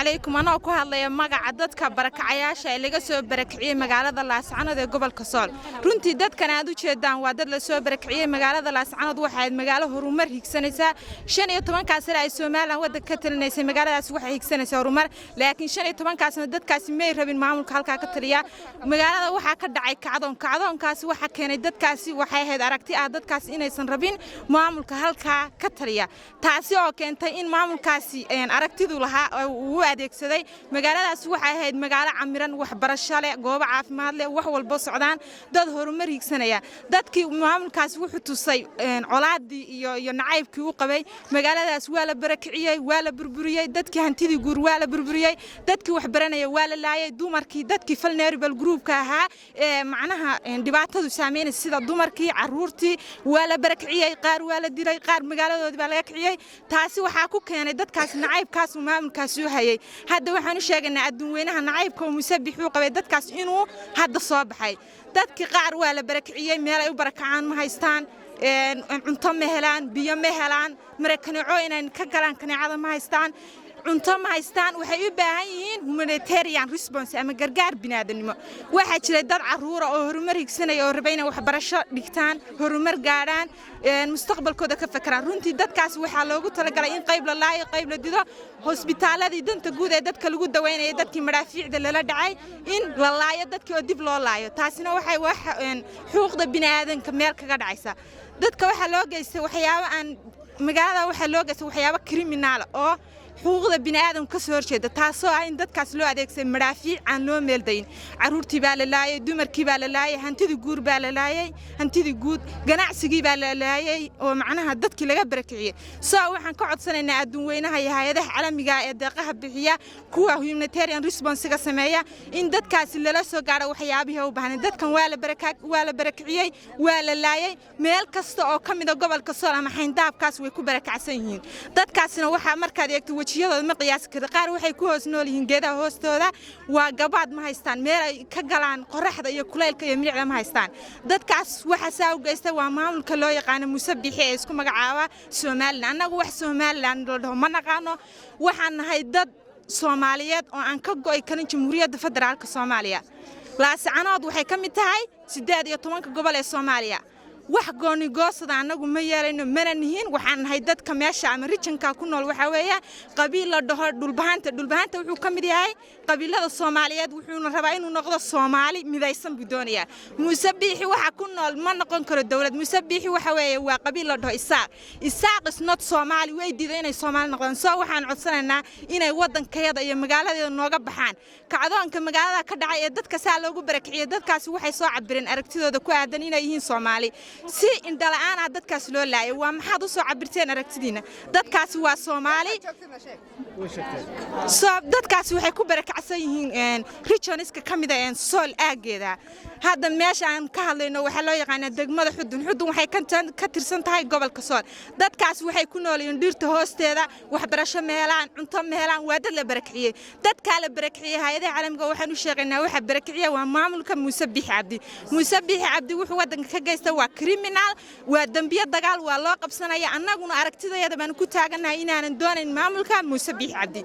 Calaykum. Anoo ku hadlaya magaca dadka barakacayaasha ee laga soo barakiciyey magaalada Laascanood ee gobolka Sool. Runtii dadkan aad u jeedaan waa dad la soo barakiciyey. Magaalada Laascanood waxay ahayd magaalo horumar higsanaysaa. 15-kaa sane ay Somaliland waddanka ka talinaysay, magaaladaas waxay higsanaysaa horumar, laakiin 15-kaasna dadkaasi may rabin maamulka halkaa ka taliya. Magaalada waxaa ka dhacay kacdoon. Kacdoonkaasi waxa keenay dadkaasi waxay ahayd aragti ah dadkaasi inaysan rabin maamulka halkaa ka taliya, taasi oo keentay in maamulkaasi aragtidu lahaa uu u adeegsaday. Magaaladaas waxay ahayd magaalo camiran, waxbarasho leh, goobo caafimaad leh, wax walbo socdaan, dad horumar higsanaya. Dadkii maamulkaasi wuxuu tusay colaadii iyo nacaybkii u qabay. Magaaladaas waa la barakiciyey, waa la burburiyey. Dadkii hantidii guur waa la burburiyey, dadkii waxbaranaya waa la laayay, dumarkii, dadkii vulnerable groupka ahaa ee macnaha dhibaatadu saameynaysa, sida dumarkii, caruurtii, waa la barakiciyey. Qaar waa la dilay, qaar magaaladoodii baa laga kiciyey. Taasi waxaa ku keenay dadkaas nacaybkaas uu maamulkaasi u hayay. Hadda waxaan u sheegaynaa adduun weynaha nacaybka oo Muuse Biixi u qabay dadkaas inuu hadda soo baxay. Dadkii qaar waa la barakiciyey, meel ay u barakacaan ma haystaan, cunto ma helaan, biyo ma helaan, marakaneeco inay ka galaan kaneecada ma haystaan, cunto ma haystaan. Waxay u baahan yihiin humanitarian response ama gargaar biniaadanimo. Waxaa jiray dad caruura oo horumar higsanaya oo raba inay waxbarasho dhigtaan, horumar gaadhaan, mustaqbalkooda ka fakeraan. Runtii dadkaas waxaa loogu talagalay in qayb la laayo, qayb la dido. Hosbitaaladii danta guud ee dadka lagu daweynaya, dadkii madhaafiicda lala dhacay, in la laayo dadkii oo dib loo laayo, taasina waxay wax xuquuqda biniaadanka meel kaga dhacaysa. Dadka waxaa loo geystay waxyaabo aan magaalada waxaa loo geystay waxyaabo criminal oo xuquuqda bini'aadamka ka soo horjeeda, taasoo ah in dadkaas loo adeegsaday madhaafiic aan loo meeldayin. Carruurtii baa la laayay, dumarkii baa la laayay, hantidii guur baa la laayay, hantidii guud, ganacsigii baa la laayay oo macnaha dadkii laga barakiciyey. Soo waxaan ka codsanaynaa adduun weynaha iyo hay-adaha caalamiga ee deeqaha bixiya, kuwa humanitarian response-ga sameeya, in dadkaasi lala soo gaadho waxyaabihii u baahnay. Dadkan waa la barakiciyey, waa la laayay. Meel kasta oo ka mida gobolka Sool ama xayndaabkaas way ku barakacsan yihiin dadkaasina. Waxaa markaad eegto wejiyadooda ma qiyaasi karta. Qaar waxay ku hoos nool yihiin geedaha hoostooda, waa gabaad ma haystaan, meel ay ka galaan qoraxda iyo kulaylka iyo milicda ma haystaan. Dadkaas waxa saa u geysta waa maamulka loo yaqaano Muuse Biixi ee isku magacaaba Somaliland. Annagu wax Somaliland la dhaho ma naqaano. Waxaan nahay dad Soomaaliyeed oo aan ka go'i karin Jamhuuriyadda Federaalka Soomaaliya. Laascanood waxay ka mid tahay 18-ka gobol ee Soomaaliya. Wax goonigoosada annagu ma yeelayno, mana nihin. Waxaan nahay dadka meesha ama regionka ku nool. Waxaa weeye qabiil la dhaho Dhulbahanta. Dhulbahanta wuxuu ka mid yahay qabiilada Soomaaliyeed, wuxuuna rabaa inuu noqdo Soomaali midaysan buu doonayaa. Muuse Biixi waxa ku nool ma noqon karo dowlad. Muuse Biixi waxa weeye waa qabiil la dhaho Isaaq. Isaaq is not Soomaali. Way diiday inay Soomaali noqdaan. Soo waxaan codsanaynaa inay waddankayada iyo magaaladeeda nooga baxaan. Kacdoonka magaalada ka dhacay ee dadka saa loogu barakiciyey, dadkaasi waxay soo cabireen aragtidooda ku aadan inay yihiin Soomaali. Si indhala'aana dadkaas loo laayay. Waa maxaad u soo cabirteen aragtidiina? Dadkaasi waa Soomaali. Soo dadkaasi waxay ku barakacsan yihiin regionska ka mida Sool aaggeeda. Hadda meesha aan ka hadlayno waxaa loo yaqaanaa degmada Xudun. Xudun waxay ka tirsan tahay gobolka Sool. Dadkaasi waxay ku nool yihiin dhirta hoosteeda, waxbarasho ma helaan, cunto ma helaan, waa dad la barakiciyey. Dadkaa la barakiciyey, hay-adaha caalamiga waxaan u sheegaynaa waxa barakiciya waa maamulka Muuse Biixi Cabdi. Muuse Biixi Cabdi wuxuu waddanka ka geysta waa criminal, waa dembiyo dagaal, waa loo qabsanaya. Annaguna aragtidayada baan ku taagannahay inaanan doonayn maamulka Muuse Biixi Cabdi.